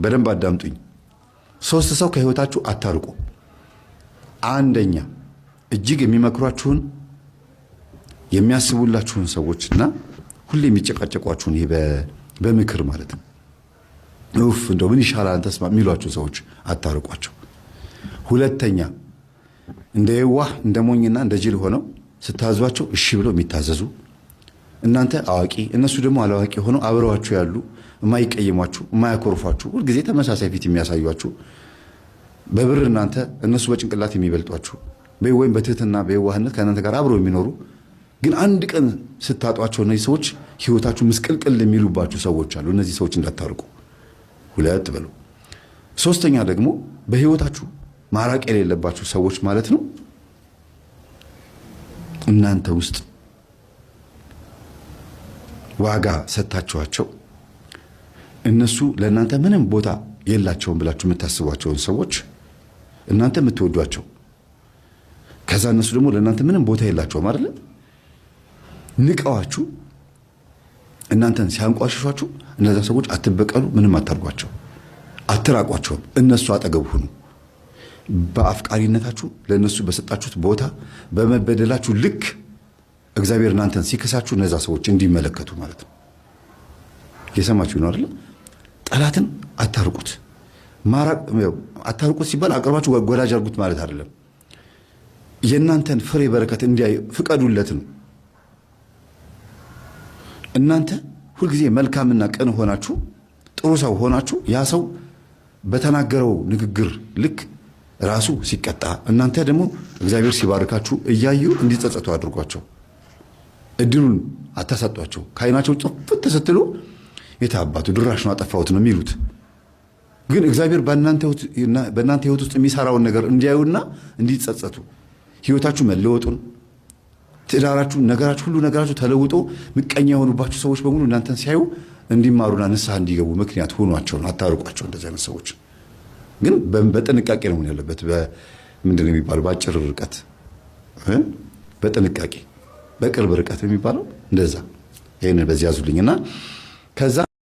በደንብ አዳምጡኝ። ሶስት ሰው ከህይወታችሁ አታርቁ። አንደኛ እጅግ የሚመክሯችሁን የሚያስቡላችሁን ሰዎችና ሁሌ የሚጨቃጨቋችሁን ይሄ በምክር ማለት ነው። ኡፍ እንደው ምን ይሻላል አንተስ የሚሏችሁ ሰዎች አታርቋቸው። ሁለተኛ እንደ የዋህ እንደ ሞኝና እንደ ጅል ሆነው ስታዟቸው እሺ ብለው የሚታዘዙ፣ እናንተ አዋቂ እነሱ ደግሞ አላዋቂ ሆነው አብረዋችሁ ያሉ፣ የማይቀይሟችሁ፣ የማያኮርፏችሁ፣ ሁልጊዜ ተመሳሳይ ፊት የሚያሳዩችሁ፣ በብር እናንተ እነሱ በጭንቅላት የሚበልጧችሁ ወይም በትህትና በየዋህነት ከእናንተ ጋር አብረው የሚኖሩ፣ ግን አንድ ቀን ስታጧቸው እነዚህ ሰዎች ህይወታችሁ ምስቅልቅል የሚሉባችሁ ሰዎች አሉ። እነዚህ ሰዎች እንዳታርቁ። ሁለት በሉ። ሶስተኛ ደግሞ በህይወታችሁ ማራቅ የሌለባችሁ ሰዎች ማለት ነው፣ እናንተ ውስጥ ዋጋ ሰጥታችኋቸው እነሱ ለእናንተ ምንም ቦታ የላቸውም ብላችሁ የምታስቧቸውን ሰዎች፣ እናንተ የምትወዷቸው፣ ከዛ እነሱ ደግሞ ለእናንተ ምንም ቦታ የላቸውም አይደለ? ንቀዋችሁ እናንተን ሲያንቋሽሿችሁ እነዛ ሰዎች አትበቀሉ፣ ምንም አታርጓቸው፣ አትራቋቸውም። እነሱ አጠገብ ሁኑ። በአፍቃሪነታችሁ ለእነሱ በሰጣችሁት ቦታ በመበደላችሁ ልክ እግዚአብሔር እናንተን ሲክሳችሁ እነዛ ሰዎች እንዲመለከቱ ማለት ነው። የሰማችሁ ነው አይደለ? ጠላትን አታርቁት። አታርቁት ሲባል አቅርባችሁ ወዳጅ አርጉት ማለት አይደለም። የእናንተን ፍሬ በረከት እንዲያይ ፍቀዱለት ነው። እናንተ ሁልጊዜ መልካምና ቅን ሆናችሁ፣ ጥሩ ሰው ሆናችሁ፣ ያ ሰው በተናገረው ንግግር ልክ ራሱ ሲቀጣ እናንተ ደግሞ እግዚአብሔር ሲባርካችሁ እያዩ እንዲጸጸቱ አድርጓቸው። እድሉን አታሳጧቸው። ከዓይናቸው ጥፍት ስትሉ የታባቱ ድራሽ ነው አጠፋሁት ነው የሚሉት። ግን እግዚአብሔር በእናንተ ሕይወት ውስጥ የሚሰራውን ነገር እንዲያዩና እንዲጸጸቱ፣ ሕይወታችሁ መለወጡን፣ ትዳራችሁ፣ ነገራችሁ፣ ሁሉ ነገራችሁ ተለውጦ ምቀኛ የሆኑባችሁ ሰዎች በሙሉ እናንተን ሲያዩ እንዲማሩና ንስሐ እንዲገቡ ምክንያት ሆኗቸው ነው። አታርቋቸው እንደዚህ አይነት ሰዎች። ግን በጥንቃቄ ነው መሆን ያለበት። ምንድን ነው የሚባለው? በአጭር ርቀት፣ በጥንቃቄ፣ በቅርብ ርቀት የሚባለው እንደዛ። ይህንን በዚህ ያዙልኝና ከዛ